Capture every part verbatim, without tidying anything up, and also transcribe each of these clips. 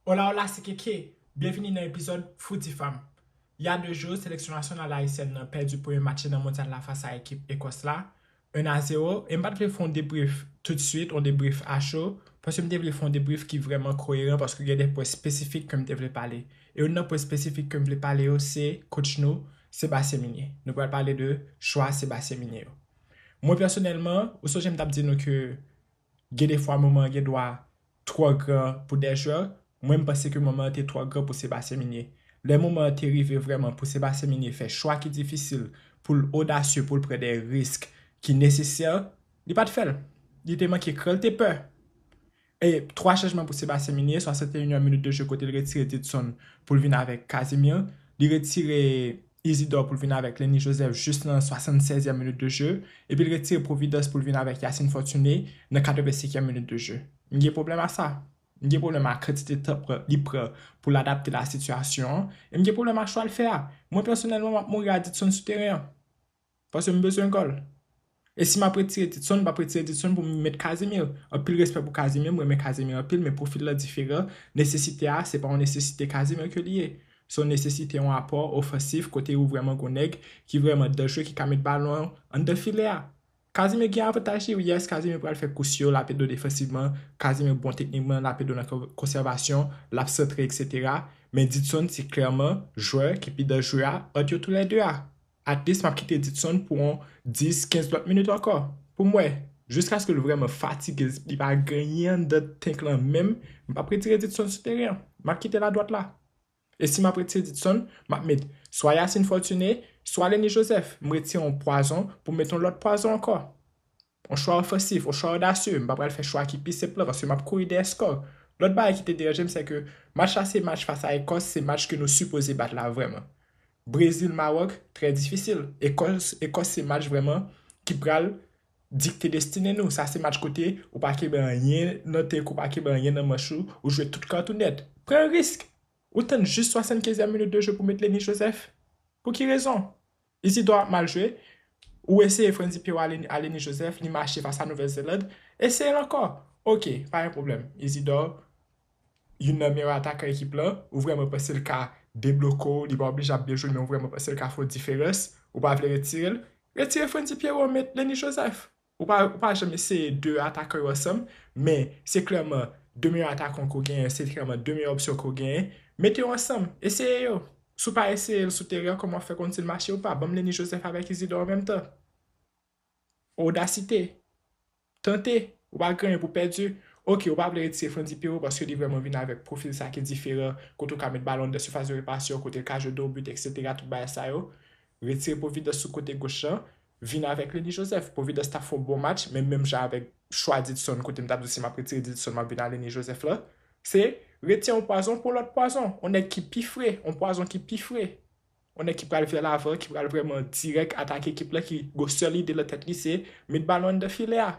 Hola, hola, se Keke. Byenvini nan epizòd Foodie Fam. Il y a deux jours, seleksyon nasyonal ayisyèn nan pèdi premye match nan mondyal la fas a ekip Ekòs la, un à zéro. E m pa t vle fè yon debrief tout de suite, yon debrief a cho, paske m te vle fè yon debrief ki vrèman koyeran, paske gen de pwen espesifik ke m te vle pale. E youn nan pwen espesifik ke m vle pale yo, se coach nou, Sébastien Migné. Nou pral pale de chwa Sébastien Migné yo. Mwen pèsonèlman, ou sonje m t ap di nou ke gen de fwa moman an gen dwa twò gran pou de jwè, mwen m panse ke moman an te twò gran pou Sébastien Migné. Lè moman an te rive vrèman pou Sébastien Migné fè chwa ki difisil, pou l odasye, pou l pran de risk ki nesesè, li pa t fè l. Li te manke kran, l te pè. E twa chanjman pou Sébastien Migné, swasanteyinyèm minit de jeu kote l retire Didson pou l vin avèk Casimir. Li retire Isidore pou l vin avèk Lenny Joseph jis nan swasannsèzyèm minit de jeu. Epi l retire Providence pou l vin avèk Yacine Fortuné nan katrevensenkyèm minit de jeu. M gen pwoblèm a sa. M gen pwoblèm a kantite tan pran, li pran pou l adapte la sitiyasyon an. E m gen pwoblèm a chwa l fè a. Mwen pèsonèlman, m ap mouri a Didson sou teren an. Paske m bezwen gòl. E si m ap retire Didson, m p ap retire Didson pou m met Casimir. Anpil respè pou Casimir, m renmen Casimir anpil, men pwofil la diferan. Nesesite a, se pa yon nesesite Casimir ke li ye. Se yon nesesite, yon apò ofansif kote ou vrèman gon nèg ki vrèman danjre, ki ka met balon an anndan filè a. Casimir gen avantaj li, yes, Casimir pral fè kous yo, l ap ede w defansivman, Casimir bon teknikman, l ap ede w nan kon-, konsèvasyon, l ap santre, etsetera. Men Didson se klèman jwè ki pi danjre a ant yo toulède a. At least m ap kite Didson pou yon dis, kenz lòt minit ankò. Pou m wè, jiskaske l vrèman fatige, li pa gen anyen anndan tank lan menm, m p ap retire Didson sou teren an. M ap kite l adwat la. E si m ap retire Didson, m ap met swa Yacine Fortuné, swa Lenny Joseph. M retire yon pwazon pou m met yon lòt pwazon ankò. Yon chwa ofansif, yon chwa odasye. M pa pral fè chwa ki pi senp lan paske m ap kouri dèyè skò. Lòt bagay ki te deranje m, se ke match la se match fas a Ekòs, se match ke nou sipoze bat la vrèman. Brezil, Mawòk, trè difisil. Ekòs, Ekòs se match vrèman ki pral dikte destine nou. Sa se match kote ou pa kenbe anyen nan tank, ou pa kenbe anyen nan manch ou, ou jwe tout kat ou nèt. Pran risk. Ou tann jis swasannkenzyèm minit de jeu pou met Lenny Joseph. Pou ki rezon? Isidore ap mal jwe. Ou eseye Frandy Pierrot a Lenny, a Lenny Joseph, li mache fas a Nouvèl Zeland. Eseye l ankò. Ok, pa gen pwoblèm. Isidore, youn nan meyè atakan ekip lan, ou vrèman panse l ka debloke w, li pa oblije ap byen jwe, men ou vrèman panse l ka fè w diferans, ou pa vle retire l, retire Frandy Pierrot, met Lenny Joseph. Ou pa, ou pa janm eseye de atakan yo ansanm, men se klèman de meyè atakan ke w genyen, se klèman de meyè opsyon ke w genyen. Mete yo ansanm, eseye yo. Si w pa eseye l sou teren an, kòman w fè konn si l mache ou pa? Ban m Lenny Joseph avèk Isidore an menm tan. Odasite. Tante. Ou pa gen anyen pou pèdi. Ok, ou pa vle retire Frandy Pierrot paske li vrèman vin avèk pwofil sa ki diferan, kote w ka met balon nan sifas de repasyon, kote l ka jwe do but, etsetera, tout bagay sa yo. Retire Providence sou kote goch lan, vin avèk Lenny Joseph. Providence t ap fè yon bon match, men menm jan avèk chwa Didson, kote m t ap di si m ap retire Didson, m ap vin a Lenny Joseph la, se retire yon pwazon pou yon lòt pwazon, yon nèg ki pi fre, yon pwazon ki pi fre. Yon nèg ki pral vè lavan, ki pral vrèman dirèk atake ekip la, ki gon sèl ide nan tèt li, se met balon anndan filè a.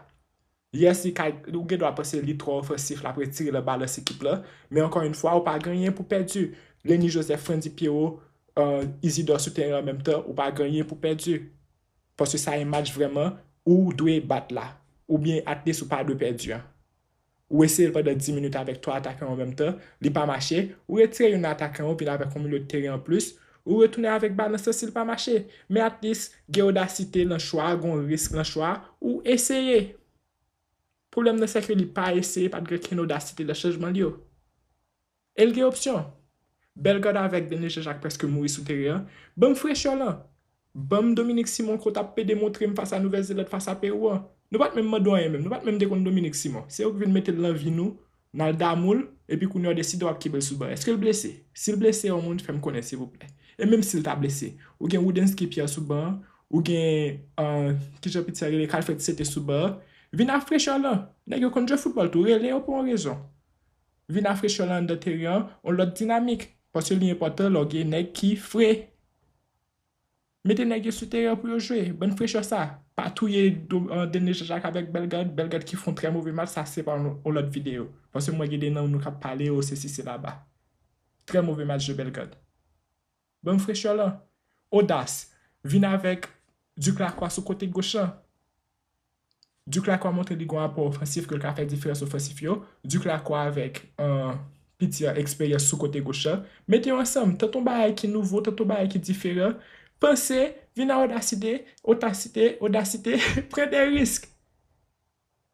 Yes, li ka, ou gen dwa panse li twò ofansif, l ap retire nan balans ekip la, men ankò yon fwa, ou pa gen anyen pou pèdi. Lenny Joseph, Frandy Pierrot, euh, Isidore sou teren an menm tan, ou pa gen anyen pou pèdi. Paske sa yon match vrèman ou dwe bat la. Oubyen at least ou pa dwe pèdi an. Ou eseye l pandan dis minit avèk twa atakan an menm tan, li pa mache, ou retire youn nan atakan yo, vin avèk yon milye de teren anplis, ou retounen avèk balans lan si l pa mache. Men at least, gen odasite nan chwa, gen risk nan chwa, ou eseye. Pwoblèm nan se ke li pa eseye, pa t gen kenn odasite nan chanjman li yo. E l gen opsyon. Bellegarde avèk Denis Jean-Jacques prèske mouri sou teren an. Ban m frechè lan. Ban m Dominique Simon ke w t ap pede montre m fas a Nouvèl Zeland, fas a Pewou an. Nou pa t menm mande w anyen menm. Nou pa t menm te konn Dominique Simon. Se ou ki vin mete l nan vi nou, n al damou l, epi kounye a w deside w ap kenbe l sou ban. Èske l blese? Si l blese, yon moun fè m konnen, silvouplè. E menm si l ta blese, ou gen Rudensky Pierre sou ban an, ou gen, euh, kijan piti a rele, Calfred Cete sou ban an, vin ak frechè lan. Nèg yo konn jwe foutbòl tou, rele yo pou yon rezon. Vin ak frechè lan anndan teren an, yon lòt dinamik. Paske li enpòtan lè w gen nèg ki fre. Mete nèg yo sou teren an pou yo jwe. Ban frechè sa. Pa touye Do-, euh, Denis Jean-Jacques avèk Bellegarde. Bellegarde ki fè yon trè move match, sa se pa yon, yon lòt videyo. Paske mwen gen de nan nou k ap pale, o, sesi, sela. Trè move match de Bellegarde. Ban frechè lan. Odas. Vin avèk Duc Lacroix sou kote goch lan. Duc Lacroix montre li gon apò ofansif ke l ka fè diferans ofansif yo. Duc Lacroix avèk, euh, piti a eksperyans sou kote goch la. Mete yo ansanm, tante yon bagay ki nouvo, tante yon bagay ki diferan. Panse, vin a odasite, odasite, odasite, pran de risk.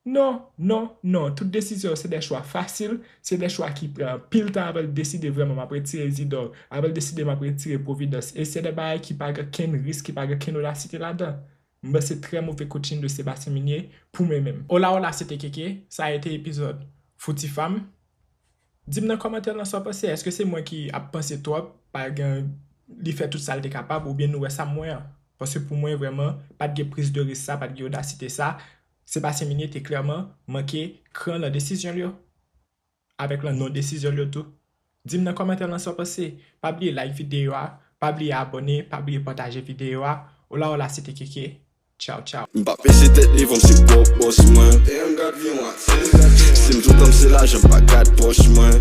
Non, non, non. Tout desizyon yo se de chwa fasil, se de chwa ki pran anpil tan avan l deside vrèman m ap retire Isidore, avan l deside m ap retire Providence. E se de bagay ki pa gen kenn risk, ki pa gen kenn odasite ladan. Mwen se trè move coaching de Sébastien Minier pou mwen menm. Hola, hola, c'était Keke. Ça a été épisode Fouti Fam. Di m nan kòmantè lan sa w panse. Èske se mwen ki ap panse twòp, pa gen, li fè tout sa l te kapab, oubyen nou wè sa m wè an? Paske pou mwen, vrèman, pa t gen priz de risk sa, pa t gen odasite sa. Sébastien Minier te klèman manke kran lan desizyon l yo. Avèk lan non desizyon l yo tou. Di m nan kòmantè lan sa w panse. Pa bliye like videyo a, pa bliye abòne, pa bliye pataje videyo a. Hola, hola, c'était Keke. Tchaw, tchaw. M pa pese tèt devan m, se pwòp bòs mwen. Damn, gad vyon atis. Si m toutan m se lajan, m pa gad pòch mwen.